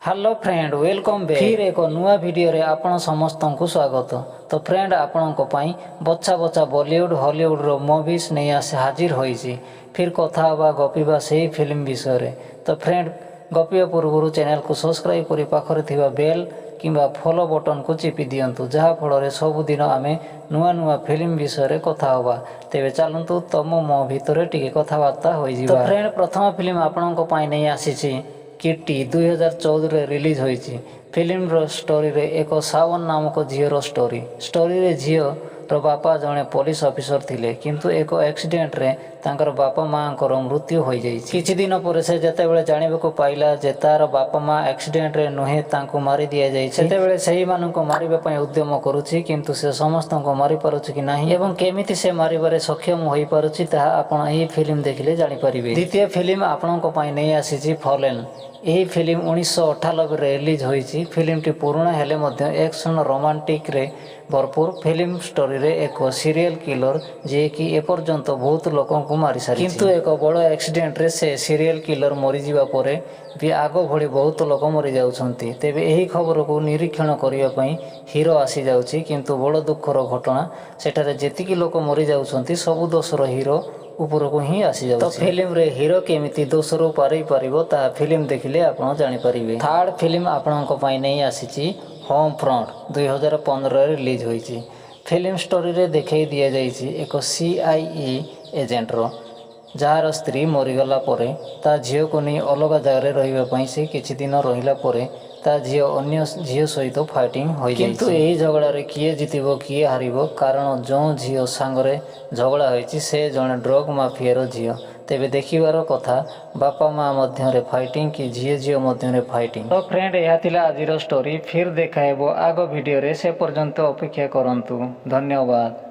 Hello friend, welcome back. ଫିର୍ ଏକ ନୂଆ ଭିଡ଼ିଓରେ ଆପଣ ସମସ୍ତଙ୍କୁ ସ୍ୱାଗତ। ତ ଫ୍ରେଣ୍ଡ, ଆପଣଙ୍କ ପାଇଁ ବଛା ବଛା ବଲିଉଡ, ହଲିଉଡର ମୁଭିସ୍ ନେଇ ଆସି ହାଜିର ହୋଇଛି। ଫିର୍ କଥା ହେବା, ଗପିବା ସେହି ଫିଲ୍ମ ବିଷୟରେ। ତ ଫ୍ରେଣ୍ଡ, ଗପିବା ପୂର୍ବରୁ ଚ୍ୟାନେଲକୁ ସବସ୍କ୍ରାଇବ୍ କରି ପାଖରେ ଥିବା ବେଲ୍ କିମ୍ବା ଫଲୋ ବଟନକୁ ଚିପି ଦିଅନ୍ତୁ, ଯାହାଫଳରେ ସବୁଦିନ ଆମେ ନୂଆ ନୂଆ ଫିଲ୍ମ ବିଷୟରେ କଥା ହେବା। ତେବେ ଚାଲନ୍ତୁ, ତମ ମୋ ଭିତରେ ଟିକେ କଥାବାର୍ତ୍ତା ହୋଇଯିବା। ତ ଫ୍ରେଣ୍ଡ, ପ୍ରଥମ ଫିଲ୍ମ ଆପଣଙ୍କ ପାଇଁ ନେଇ ଆସିଛି କିଟି। 2014ରେ ରିଲିଜ୍ ହୋଇଛି। ଫିଲ୍ମର ଷ୍ଟୋରିରେ ଏକ ସାୱନ ନାମକ ଝିଅର ଷ୍ଟୋରି। ଷ୍ଟୋରିରେ ଝିଅର ବାପା ଜଣେ ପୋଲିସ ଅଫିସର ଥିଲେ, କିନ୍ତୁ ଏକ ଆକ୍ସିଡେଣ୍ଟରେ ତାଙ୍କର ବାପା ମାଆଙ୍କର ମୃତ୍ୟୁ ହୋଇଯାଇଛି। କିଛି ଦିନ ପରେ ସେ ଯେତେବେଳେ ଜାଣିବାକୁ ପାଇଲା ଯେ ତାର ବାପା ମା ଆକ୍ସିଡେଣ୍ଟରେ ନୁହେଁ, ତାଙ୍କୁ ମାରି ଦିଆଯାଇଛି, ସେତେବେଳେ ସେହିମାନଙ୍କୁ ମାରିବା ପାଇଁ ଉଦ୍ୟମ କରୁଛି। କିନ୍ତୁ ସେ ସମସ୍ତଙ୍କୁ ମାରିପାରୁଛି କି ନାହିଁ ଏବଂ କେମିତି ସେ ମାରିବାରେ ସକ୍ଷମ ହୋଇପାରୁଛି, ତାହା ଆପଣ ଏହି ଫିଲ୍ମ ଦେଖିଲେ ଜାଣିପାରିବେ। ଦ୍ୱିତୀୟ ଫିଲ୍ମ ଆପଣଙ୍କ ପାଇଁ ନେଇ ଆସିଛି ଫଲେନ୍। ଏହି ଫିଲ୍ମ 1998ରେ ରିଲିଜ୍ ହୋଇଛି। ଫିଲ୍ମଟି ପୁରୁଣା ହେଲେ ମଧ୍ୟ ଆକ୍ସନ୍, ରୋମାଣ୍ଟିକରେ ଭରପୁର। ଫିଲ୍ମ ଷ୍ଟୋରିରେ ଏକ ସିରିଏଲ କିଲର, ଯିଏକି ଏପର୍ଯ୍ୟନ୍ତ ବହୁତ ଲୋକଙ୍କୁ ମାରିସାରିଛି। କିନ୍ତୁ ଏକ ବଡ଼ ଆକ୍ସିଡେଣ୍ଟରେ ସେ ସିରିଏଲ କିଲର ମରିଯିବା ପରେ ବି ଆଗ ଭଳି ବହୁତ ଲୋକ ମରିଯାଉଛନ୍ତି। ତେବେ ଏହି ଖବରକୁ ନିରୀକ୍ଷଣ କରିବା ପାଇଁ ହିରୋ ଆସିଯାଉଛି। କିନ୍ତୁ ବଡ଼ ଦୁଃଖର ଘଟଣା, ସେଠାରେ ଯେତିକି ଲୋକ ମରିଯାଉଛନ୍ତି, ସବୁ ଦୋଷର ହିରୋ ଉପରକୁ ହିଁ ଆସିଯାଉଛି। ତ ଫିଲ୍ମରେ ହିରୋ କେମିତି ଦୋଷରୁ ପାରେଇ ପାରିବ, ତାହା ଫିଲ୍ମ ଦେଖିଲେ ଆପଣ ଜାଣିପାରିବେ। ଥାର୍ଡ ଫିଲ୍ମ ଆପଣଙ୍କ ପାଇଁ ନେଇ ଆସିଛି ହୋମ୍ ଫ୍ରଣ୍ଟ। 2015ରେ ରିଲିଜ୍ ହୋଇଛି। ଫିଲ୍ମ ଷ୍ଟୋରିରେ ଦେଖାଇ ଦିଆଯାଇଛି ଏକ ସିଆଇଏ ଏଜେଣ୍ଟର, ଯାହାର ସ୍ତ୍ରୀ ମରିଗଲା ପରେ ତା ଝିଅକୁ ନେଇ ଅଲଗା ଜାଗାରେ ରହିବା ପାଇଁ ସେ କିଛି ଦିନ ରହିଲା ପରେ ତା ଝିଅ ଅନ୍ୟ ଝିଅ ସହିତ ଫାଇଟିଂ ହୋଇଯାଇଛି। କିନ୍ତୁ ଏହି ଝଗଡ଼ାରେ କିଏ ଜିତିବ, କିଏ ହାରିବ? କାରଣ ଯେଉଁ ଝିଅ ସାଙ୍ଗରେ ଝଗଡ଼ା ହୋଇଛି, ସେ ଜଣେ ଡ୍ରଗ୍ ମାଫିଆର ଝିଅ। ତେବେ ଦେଖିବାର କଥା, ବାପା ମା ମଧ୍ୟରେ ଫାଇଟିଂ କି ଝିଅ ଝିଅ ମଧ୍ୟରେ ଫାଇଟିଂ। ତ ଫ୍ରେଣ୍ଡ, ଏହା ଥିଲା ଆଜିର ଷ୍ଟୋରି। ଫିର୍ ଦେଖା ହେବ ଆଗ ଭିଡ଼ିଓରେ, ସେ ପର୍ଯ୍ୟନ୍ତ ଅପେକ୍ଷା କରନ୍ତୁ। ଧନ୍ୟବାଦ।